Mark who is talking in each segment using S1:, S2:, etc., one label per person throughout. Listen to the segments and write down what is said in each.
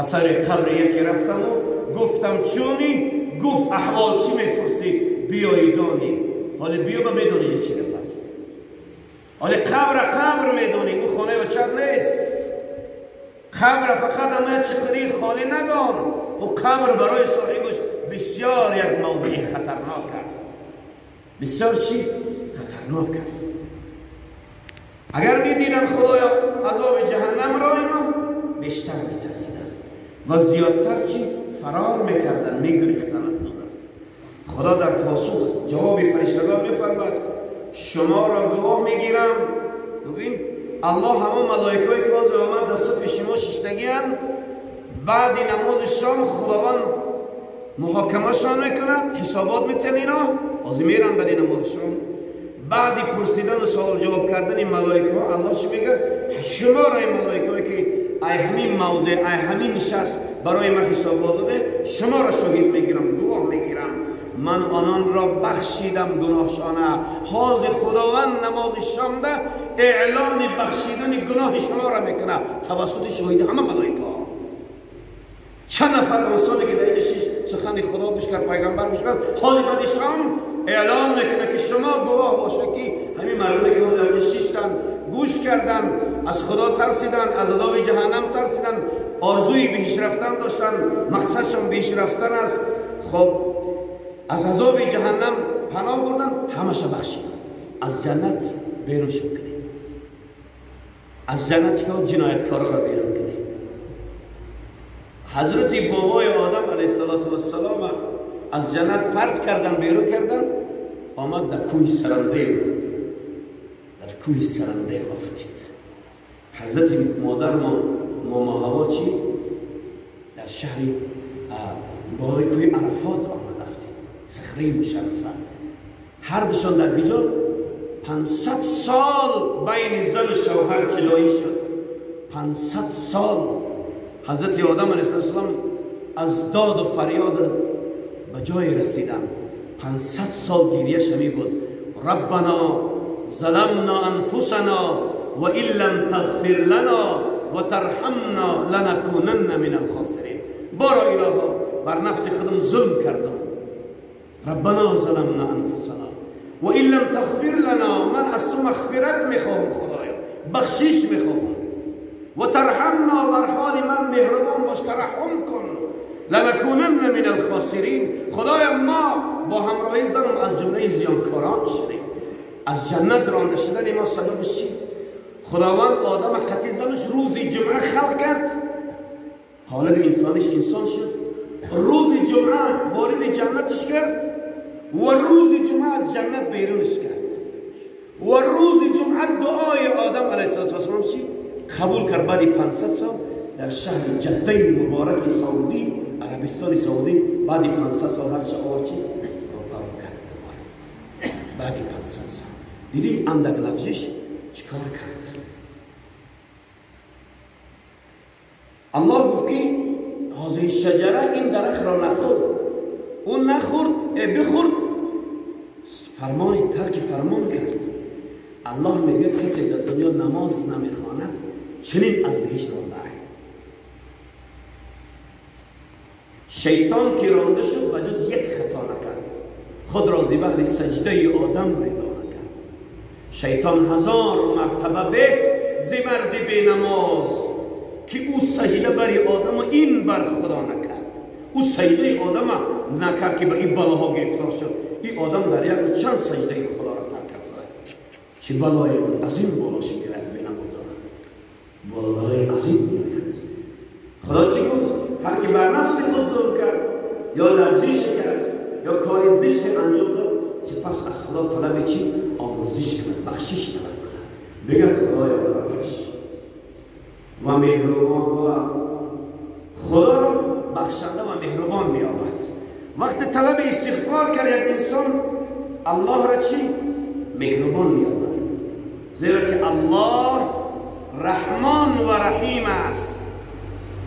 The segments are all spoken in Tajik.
S1: Ба сари қабри яке рафтаму гуфтам чуни, гуфт аҳвол чӣ мепурсӣ, биёи донӣ. Ҳоле биё ба медонӣ чӣ гап аст. Ҳоле қабра қабр медонӣ, ӯ хонаи очат нест. Қабра фақат ама чиқири холӣ надон. Ӯ қабр барои соҳибаш бисёр як мавзӯи хатарнок аст. Бисёр чӣ? Хатарнок аст. Агар медиданд худоё азоби ҷаҳаннамро ино бештар метарсиданд ва зиёдтар чӣ фарор мекарданд, мегурехтанд аз дузах. Худо дар посух ҷавоби фариштагон мефармад: шуморо гувоҳ мегирам. Бибин, аллоҳ ҳамон малоикое ки ҳозир омад дар сафи шумо шиштагианд, баъди намози шом худованд муҳокимашон мекунад, ҳисобот метиҳанд ино, ҳозир меранд баъди намози шом. Баъди пурсидану суол ҷавоб кардани малоикаҳо аллоҳ чӣ мегӯяд? Шуморо ин малоикаҳое ки ай ҳамин мавзеъ, ай ҳамин нишаст барои ман ҳисобот доде, шуморо шоҳид мегирам, гувоҳ мегирам. Ман ононро бахшидам гуноҳшона. Ҳозир худованд намози шомда эълони бахшидани гуноҳи шуморо мекунад тавассути шоҳиди ҳама малоикаҳо. Чанд нафар инсоне ки дар шиш сухани худо гӯш кард, пайғамбар гӯш кард, ҳоли баъди шом эълон мекунад ки шумо гувоҳ бошед ки ҳамин мардуме ки ҳозир шиштанд, гӯш карданд, аз худо тарсиданд, аз азоби ҷаҳаннам тарсиданд, орзуи биҳишт рафтан доштанд, мақсадшон биҳишт рафтан аст. Хоб аз азоби ҷаҳаннам паноҳ бурданд, ҳамаша бахшиданд. Аз ҷаннат беруншон кунед. Аз ҷаннат чикор ҷинояткороро берун кунед. Ҳазрати бобои одам алайҳиссалоту вассалом аз ҷаннат парт кардан, берун кардан, омад дар кӯҳи Сарандев, дар кӯҳи Сарандев афтид. Ҳазрати модармон момо Ҳаво чӣ дар шаҳри болои кӯҳи Арафот омад афтид, сахраи мушаррафа. Ҳардушон дар биҷо 500 сол байни зану шавҳар ҷудоӣ шуд. 500 сол ҳазрати одам алайҳиссалом аз доду фарёд ба ҷое расиданд. 500 сол гирияш ҳамин буд: раббано заламна анфусана ва ин лам тағфир лана ва тарҳамна ланакунанна мин алхосирин. Боро илоҳо, бар нафси худам зулм кардам. Раббано заламна анфусана ва ин лам тағфир лана, ман аз ту мағфират мехоҳам худоё, бахшиш мехоҳам. Ва тарҳамна, бар ҳоли ман меҳрубон бош, тараҳҳум кун. لنکونن من الخاسرین. خدایا ما با همراهی زنم از جمله زیانکاران شدیم. از جنت رانده شدن ما سببش چی؟ خداوند آدم قطعی زنش روز جمعه خلق کرد، قالب انسانش انسان شد، روز جمعه وارد جنتش کرد و روز جمعه از جنت بیرونش کرد و روز جمعه دعای آدم علیه السلام چی؟ قبول کرد. بعد 500 سال در شهر جده مبارک سعودی، عربستان سعودی، بعد 500 سال هر آورد چی؟ رو کرد دوباره. بعد 500 سال دیدی اندک لفظش چیکار کرد؟ الله گفت که هذه شجره، این درخت را نخور. اون نخورد، بخورد، فرمان ترک فرمان کرد. الله میگه کسی در دنیا نماز نمیخواند چنین از بهشت رانده. شیطان که رانده شد به جز یک خطا نکرد، خود را ز بهر سجده آدم رضا نکرد. شیطان هزار مرتبه به ز مرد بی نماز که او سجده بر آدم و این بر خدا نکرد. او سجده آدم نکرد که به این بلاها گرفتار شد. این آدم در یک چند سجده خدا را ترک کرد. چه بلای عظیم بالاش میآید، به نماز دارد بالای عظیم میآید. خدا چی گفت؟ هر کی بر نفس خود ظلم کرد یا لرزش کرد یا کار زشت انجام داد، سپس از خدا طلب چی؟ آمرزش کند، بخشش طلب کند، بگه خدایا برکش و مهربان و خدا را بخشنده و مهربان می‌یابد. وقت طلب استغفار کرد یک انسان، الله را چی؟ مهربان می‌یابد، زیرا که الله رحمان و رحیم است.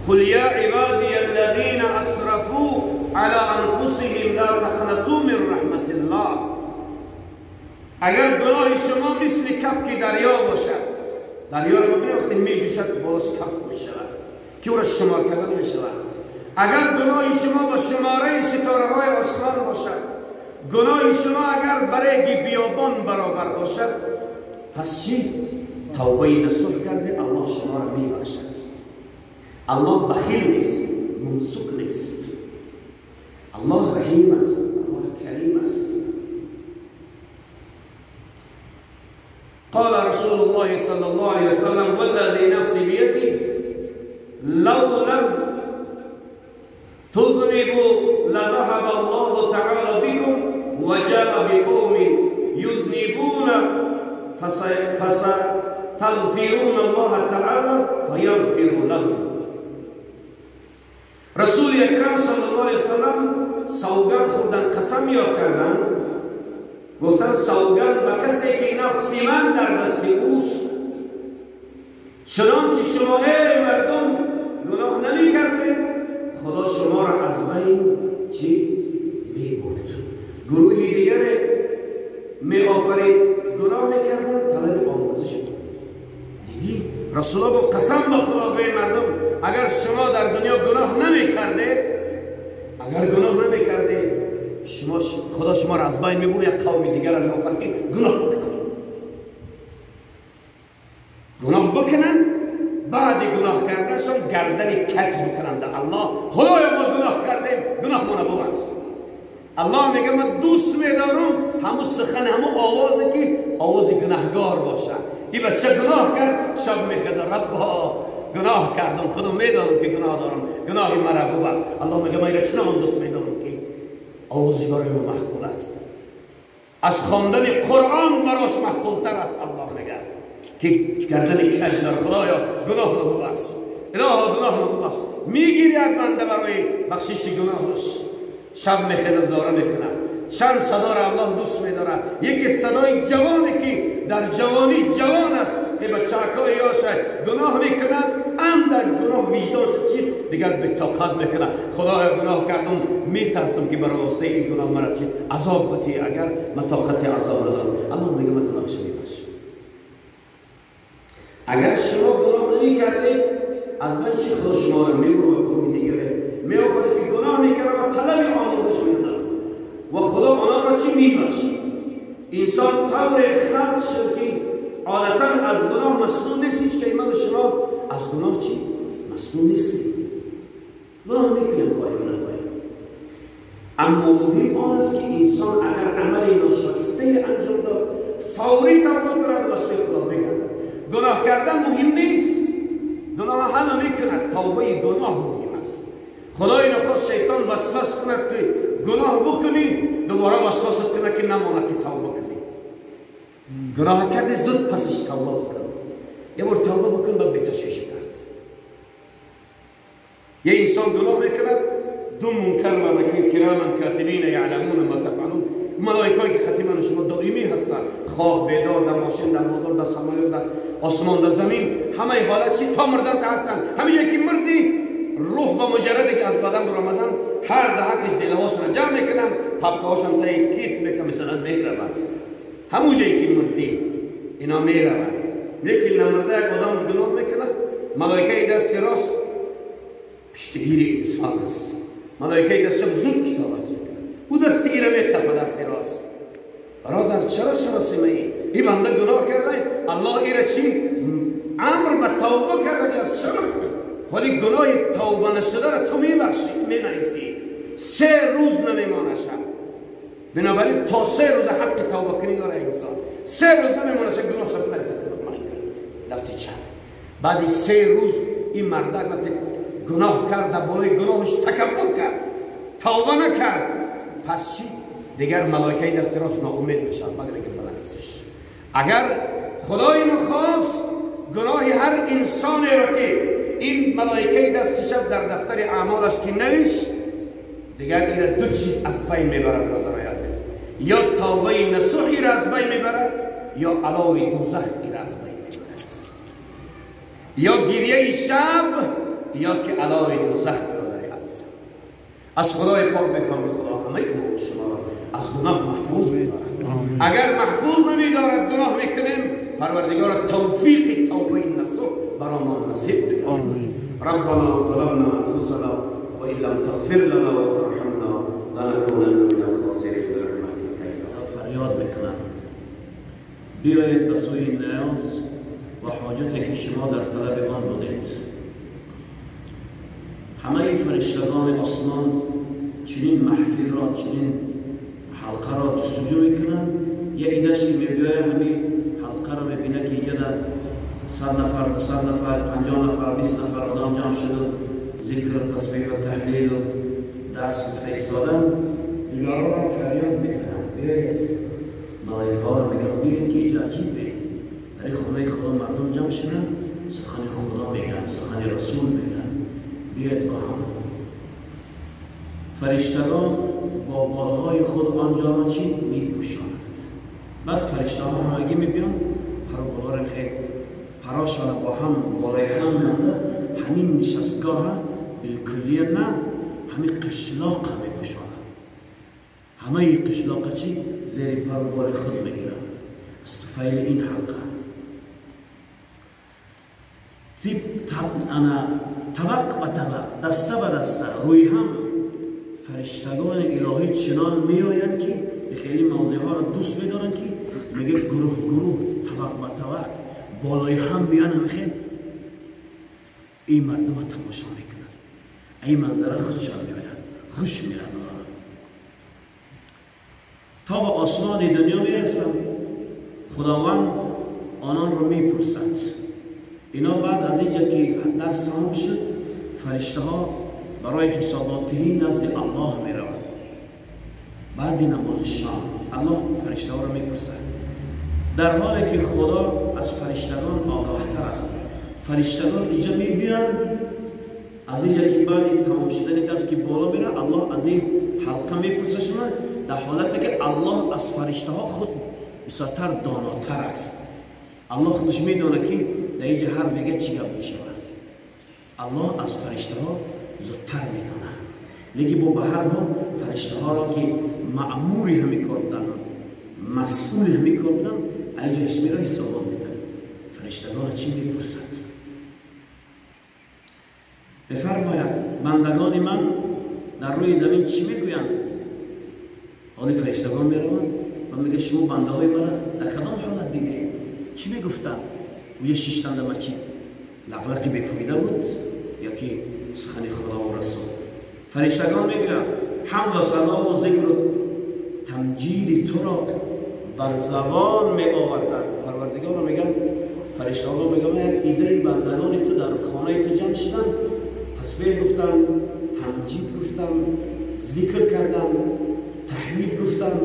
S1: قل یا عبادی الذین اسرفوا على انفسهم لا تقنطوا من رحمت الله. اگر گناه شما مثل کفک دریا باشد، دریا رو ببینید وقتی میجوشد باز کف میشود، که او را شمار کردن نمی‌شود. اگر گناه شما با شماره ستاره های آسمان باشد، گناه شما اگر برای بیابان برابر باشد، پس چی؟ توبه نصوح کرده الله شما را میبخشد. الله بخیل نیست، ممسک نیست. الله رحیم است، الله کریم است. قال رسول الله صلى الله عليه وسلم والذي نفسي بيده لو لم تذنبوا لذهب الله تعالى بكم وجاء بقوم يذنبون فستغفرون الله تعالى فيغفر لهم. رسول اکرم صلی الله علیه وسلم سوگند خوردن، قسم یاد کردن، گفتن سوگند به کسی که نفس من در دست اوست، چنانچه شما ای مردم گناه نمی کردید خدا شما را از بین چی می برد. گروهی دیگر می آفرید گناه میکردن، طلب آمرزش بود. دیدی رسول الله گفت قسم به خدا گوی مردم اگر شما در دنیا گناه نمی کردید، اگر گناه نمی کردید شما خدا شما را از بین میبرد، یک قوم دیگر را میآفرید که گناه بکنن، گناه بکنن، بعد گناه کردنشون گردن کج بکنن در الله، خدایا ما گناه کردیم، گناه ما ببخش. الله میگه من دوست میدارم همون سخن، همون آوازی که آواز گناهگار باشه. این بچه گناه کرد، شب میخواد ربا گناه کردم، خودم میدانم که گناه دارم، گناهی مرا ببخش. الله میگه من ایره چنان دوست میدارم که آوازش برای من معقول است، از خواندن قرآن براش معقولتر است. الله میگه که گردن کج در خدایا گناه ما ببخش، الها گناه ما ببخش. میگیرید بنده برای بخشش گناهش، شب میخیزه زاره میکنه. چند صدا را الله دوست میداره. یکی صدای جوانی که در جوانی جوان است که به چکای یاشه گناه میکند، اندک گناه وجدانش چی دیگر به طاقت میکنه. خدایا گناه کردم، میترسم که برای واسطه این گناه مرا چی عذاب بتی، اگر من طاقت عذاب ندارم. الله میگه من گناهش میبخشم. اگر شما گناه نمیکردید از من چی خدا شما را میبره و گروه دیگره میآفرید که گناه میکرد و طلب آمرزش میداد و خدا آنها را چی میبخشید. انسان طور خلق شد که عادتا از گناه مسنون نیست. هیچ که من و شما از گناه چی مسنون نیستیم، گناه میکنیم خواهیم نخواهیم. اما مهم آن است که انسان اگر عمل ناشایسته انجام داد فوری توبه کند و سوی خدا بگردد. گناه کردن مهم نیست، گناه همه میکند، توبه گناه مهم است. خدای نخواست شیطان وسوسه کند که گناه بکنی، دوباره وسوسه کند که نماند که توبه کنی. گناه کردی زود پسش توبه بکن، یه بار توبه بکن و به تشویش کرد. یه انسان گناه میکند، دو منکر و نکیر کراما کاتبین یعلمون ما تفعلون، ملائکه‌ای که ختیمان شما دائمی هستن، خواب بیدار در ماشین در بازار در سمایل در آسمان در زمین، همه حالت چی تا مردن تا هستن. همه یکی مردی روح با مجردی که از بدن برآمدن هر دهکش دلهاشون جمع میکنن، پپکهاشون تای کیت میکنن، مثلا میروند همون جایی که مردی اینا میروند. لیکن نمرده یک آدم گناه میکنه، ملائکه دست راست پشتگیر انسان است، ملائکه دست چپ زود کتابت میکنه، او دست ایره میخطب دست راست. برادر چرا سراسیمه ای؟ این بنده گناه کرده، الله ایره چی؟ امر به توبه کرده از چرا؟ ولی گناه توبه نشده را تو میبخشی مینویسی، 3 روز نمیمانه شد. بنابراین تا 3 روز حق توبه کنی داره انسان، 3 روز نمیمانه شد گناه شد برسه دست چپ. بعد 3 روز این مردک وقتی گناه کرد، در بالای گناهش تکبر کرد، توبه نکرد، پس چی؟ دیگر ملائکه دست راست ناامید میشن، مگر اینکه بنویسیش. اگر خدای نخواست گناه هر انسانی را که این ملائکه دست چپ در دفتر اعمالش که نوشت، دیگر این دو چیز از بین میبرد برادرای عزیز، یا توبه نصوحی را از بین میبرد، یا علاوه دوزخ را از بین میبرد، یا گریه شب یا که علاوه دوزخ. برادرای عزیز از خدای پاک میخوام خدا همه ما و شما را از گناه محفوظ میدارد. اگر محفوظ نمیدارد گناه میکنیم، پروردگار توفیق توبه نصوح برای ما نصیب بگردد. ربنا ظلمنا أنفسنا وإن لم تغفر لنا وترحمنا لنكونن من الخاسرين برحمتك يا رب. فریاد میکنند بیایید به سوی نیاز و حاجتی که شما در طلب آن بودید. همه فرشتگان آسمان چنین محفل را، چنین حلقه را جستجو میکنند. یه ایدهش که میبیاید همین حلقه را میبینه که اینجا در 100 نفر، 200 نفر، 50 نفر، 20 نفر آدم جمع شده، ذکر و تسبیح و تحلیل و درس گفته ایستادن. دیگران را فریاد میزنند بیایید. ملائکه ها را میگن بیایید که اینجا عجیبه، برای خونه خدا مردم جمع شدن، سخن خدا میگن، سخن رسول میگن، بیایید با هم. فرشتگان با بالهای خود آنجا را چی میپوشانند. بعد فرشته ها همگی میبیان پر و بالا را خیلی پراشان با هم بالای هم میانده، همین نشستگاه بالکلیه نه، همین قشلاق میپوشانند. همه قشلاق چی زیر پر و بال خود میگیرند. از طفیل این حلقه طبق به طبق، دسته به دسته، روی هم فرشتگان الهی چنان میآیند که خیلی موضوع ها را دوست میدارند که میگه گروه گروه، طبق به طبق، بالای هم میان، همه خیلی این مردم را تماشا میکنند. این منظره خودشان میآید، خوش میآید. تا به آسمان دنیا میرسند، خداوند آنان را میپرسد. اینا بعد از اینجا که درس تمام شد، فرشته ها برای حساباتهی نزد الله میروند. بعد نماز شام الله فرشته ها را میپرسد، در حالی که خدا از فرشتگان آگاه تر است. فرشتگان اینجا میبیان، از اینجا که بعد تمام شدن درس که بالا میره، الله از این حلقه میپرسه شما، در حالتی که الله از فرشته ها خود بسیارتر داناتر است. الله خودش میدونه که در اینجا هر بگه چی گپ میشود. الله از فرشته ها زودتر میدونه، لیکن با به هر حال فرشته ها را که مأموری همی کار بودن، مسئول همی کار بودن، اینجا میره حسابات میدن. فرشتگان چی میپرسد؟ بفرماید بندگان من در روی زمین چی میگویند؟ حالی فرشتگان میروند و میگه شما بنده های مرا در کدام حالت دیده؟ چی میگفتن؟ و یه شیشتن در مچی لقلقی بیفایده بود یا که سخن خدا و رسول؟ فرشتگان میگویند حمد و ثنا و ذکر و تمجید تو را بر زبان می آوردن. پروردگار را میگن، فرشتگان میگن یک ایده بندگان تو در خانه تو جمع شدن، تسبیح گفتن، تمجید گفتن، ذکر کردن، تحمید گفتن،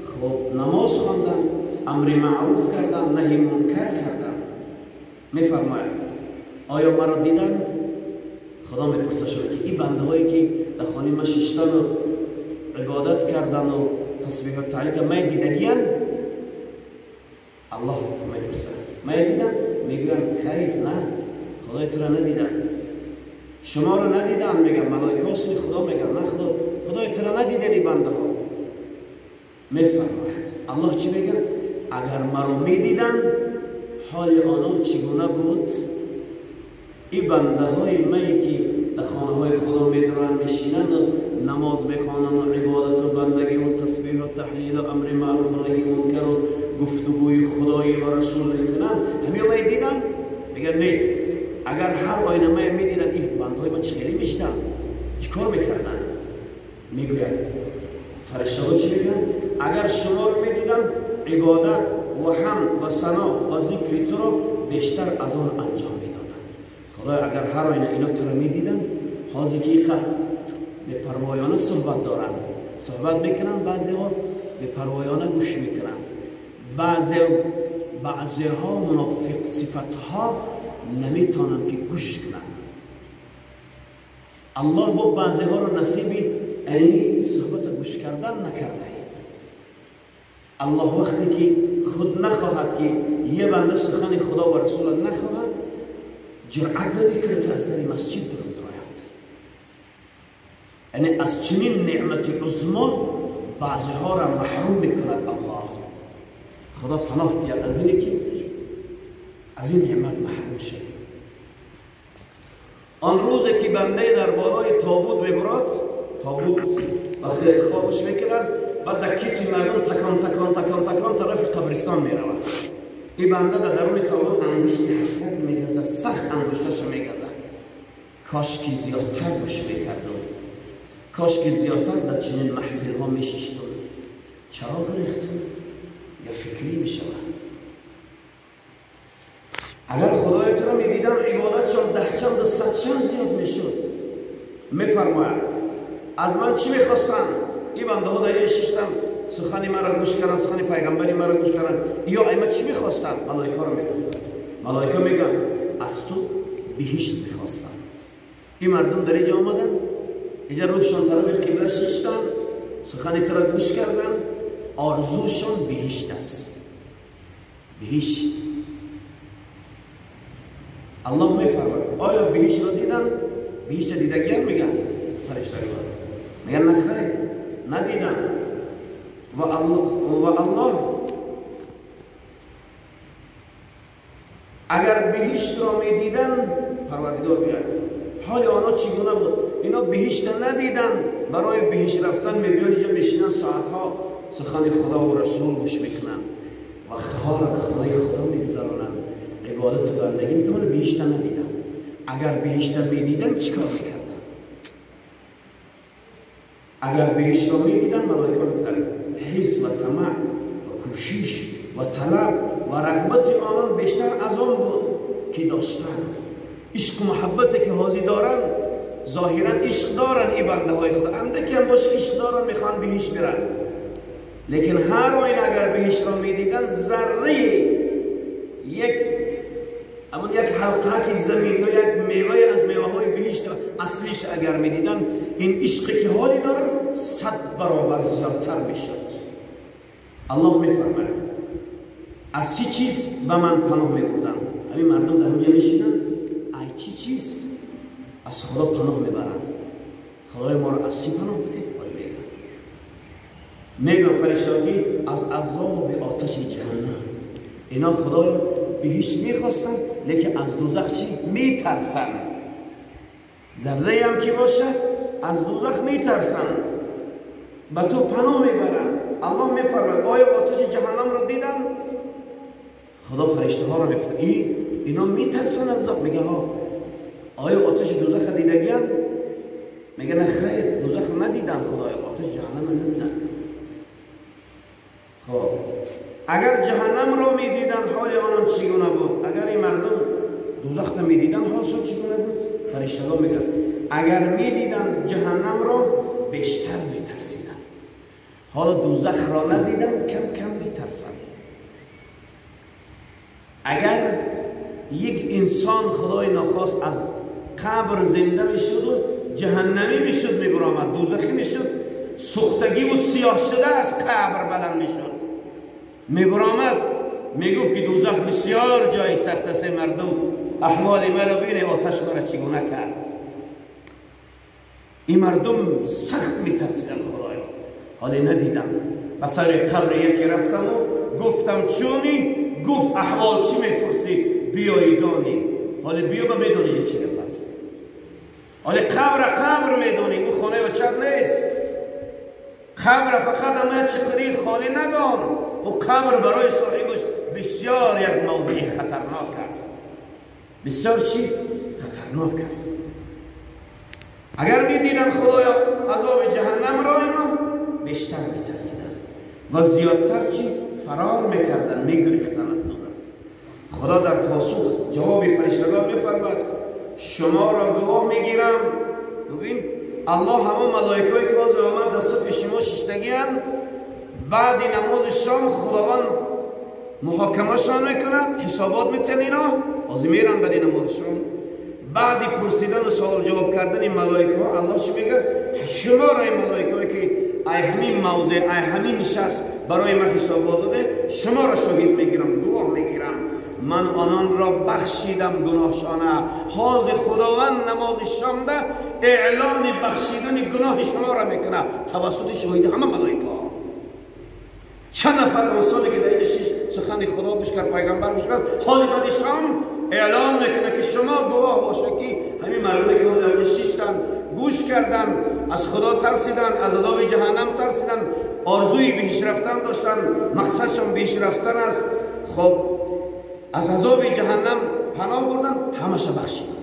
S1: خب نماز خواندن، امر معروف کردن، نهی منکر کردن. میفرماید آیا مرا دیدند؟ خدا میپرسه شده که این بنده هایی که در خانه ما ششتن و عبادت کردن و تسبیح و تحلیل کردن، من دیدگی؟ الله میپرسه من دیدم؟ میگوین خیر، نه، خدای تو را ندیدم، شما را ندیدن. میگن ملائکه اصلی خدا میگن نه، خدا خدای تو را ندیدن این بنده ها. میفرماید الله چی میگه؟ اگر مرا میدیدن حال آنان چگونه بود؟ این بنده های مایی که در خانه های خدا میدارن، میشینن و نماز میخوانن و عبادت و بندگی و تسبیح و تحلیل و امر معروف و نهی منکر و گفتگوی خدایی و رسول میکنن، همین می دیدن؟ میگن نه. اگر هر آینه می میدیدن این بنده های من چه خیلی میشیدن، چیکار میکردن؟ میگوید فرشته ها چی میگن؟ اگر شما رو میدیدن عبادت و حمد و ثنا و ذکر تو رو بیشتر از آن انجام میدادن. خدای اگر هر آینه اینا تو رو میدیدن، حاضر که ایقا به پروایانه صحبت دارن، صحبت میکنن، بعضی ها به پروایانه گوش میکنن، بعضی ها منافق صفت ها نمیتونن که گوش کنن. الله با بعضی ها رو نصیبی یعنی صحبت گوش کردن نکرده. الله وقتی که خود نخواهد که یه بنده سخن خدا و رسول نخواهد، جرأت نمیکنه که از در مسجد درون درآید. یعنی از چنین نعمت عظما بعضی ها را محروم میکند الله. خدا پناه دید از اینه که از این نعمت محروم شد. آن روزی که بنده در بالای تابوت میبرد، تابوت وقتی خوابش میکردن، بعد در کیچ مردم تکان تکان تکان تکان طرف قبرستان میرود. این بنده در درون تابوت انگشت حسرت میگزد، سخت انگشتش میگزد. کاش که زیادتر گوش میکردم، کاش که زیادتر در چنین محفل ها میشیشتم. چرا گریختم؟ یا فکری میشود. اگر خدای تو را میدیدم عبادتشان 10 چند و 100 چند زیاد میشد. میفرماید از من چی میخواستن؟ این بنده ها در شیشتن، سخنی مرا گوش کردن، سخن پیغمبری مرا گوش کردن. یا ایمه چی میخواستن؟ ملائکه را میپرسن. ملائکه میگن از تو بهشت میخواستن. این مردم در اینجا آمدن، اینجا روحشان طرف قبله شیشتن، سخنی تو را گوش کردن، آرزوشان بهشت است. بهشت. الله میفرماید آیا بهشت را دیدن؟ بهشت دیدگی میگن فرشتگان، میگن نه خیر ندیدن. و الله اگر بهشت را میدیدن، پروردگار میگه حال آنها چگونه بود؟ اینا بهشت ندیدن، برای بهشت رفتن میبیان اینجا میشینن ساعتها سخن خدا و رسول گوش میکنن، وقتها را در خانه خدا میگذرانن، عبادت و بندگی میکنن. بهشت ندیدن. اگر بهشت میدیدن چیکار میکردن؟ اگر بهشت را میدیدن، ملائکه میگفتن حرص و طمع و کوشش و طلب و رغبت آنان بیشتر از آن بود که داشتن. عشق و محبتی که حاضر دارن، ظاهرا عشق دارن این بنده های خدا، اندکی هم باشه عشق دارن، میخوان بهشت برن. لیکن هر آینه اگر بهشت را میدیدن، ذره یک اما یک حلقه زمین یا یک میوه از میوه های بهشت اصلیش اگر میدیدن، این عشقی که حالی دارن 100 برابر زیادتر میشد. الله میفرماید از چی چیز به من پناه میبردن؟ همین مردم در همجا میشینن، ای چی چیز از خدا پناه میبرن؟ خدای ما رو از چی پناه بده؟ میگم فرشتگی از عذاب آتش جهنم. اینا خدای بهشت میخواستن، لیکن از دوزخ چی؟ میترسن. ذره هم که باشد از دوزخ میترسن، به تو پناه میبرن. الله میفرماید آیا آتش جهنم رو دیدن؟ خدا فرشته ها رو میپرسه اینا میترسن از دوزخ. میگه ها آیا آتش دوزخ دیدگیان؟ میگه نه خیر، دوزخ ندیدن، خدای آتش جهنم ندیدن. خب اگر جهنم رو میدیدن حال آنان چگونه بود؟ اگر این مردم دوزخ رو میدیدن حالشان چگونه بود؟ فرشتگان میگن اگر میدیدن جهنم رو بیشتر میترسیدن. حالا دوزخ را ندیدن، کم کم میترسن. اگر یک انسان خدای ناخواست از قبر زنده میشد و جهنمی میشد، میبرآمد، دوزخی میشد، سوختگی و سیاه شده از قبر بلند میشد، میبرآمد، میگفت که دوزخ بسیار جای سخت است، مردم احوال مرا بینه، آتش مرا چگونه کرد. این مردم سخت میترسیدن خدایا. حالا ندیدم. به سر قبر یکی رفتم و گفتم چونی؟ گفت احوال چی میپرسی؟ بیایی دانی. حالا بیا به میدانی چی گفت است. حالا قبر قبر میدانی، او خانه و چند نیست. قبر فقط اما چقدر خالی ندان. او قبر برای صاحبش بسیار یک موضوع خطرناک است. بسیار چی؟ خطرناک است. اگر میدیدن خدایا عذاب جهنم را، اینا بیشتر میترسیدن و زیادتر چی؟ فرار میکردن، میگریختن از دوزخ. خدا در پاسخ جواب فرشتگان میفرماد شما را گواه میگیرم. ببین الله همون ملائکه‌ای که باز آمد در صف شما شیشتگی هستند، بعد نماز شام خداوند محاکمه‌شان میکند، حسابات میتن، اینا باز میرن بعد نماز شام. بعد پرسیدن و سوال جواب کردن ملائکه ها، الله چی میگه؟ شما را این ملائکه که ای همین موضع، ای همین نشست برای من حسابات داده، شما را شاهد میگیرم، گواه میگیرم، من آنان را بخشیدم گناهشانه. حاض خداوند نماز شام ده اعلان بخشیدن گناه شما را میکنه توسط شاهد همه ملائکه ها. چند نفر انسانی که در сухани Худо гӯш кард, пайғамбар гӯш кард. Ҳоли баъди шом эълон мекунад, ки шумо гувоҳ бошед, ки ҳамин мардуме ки ҳозир шиштанд, гӯш карданд, аз Худо тарсиданд, аз азоби ҷаҳаннам тарсиданд, орзуи биҳишт рафтан доштанд, мақсадшон биҳишт рафтан аст. Хоб, аз азоби ҷаҳаннам паноҳ бурдан, ҳамаша бахшидам.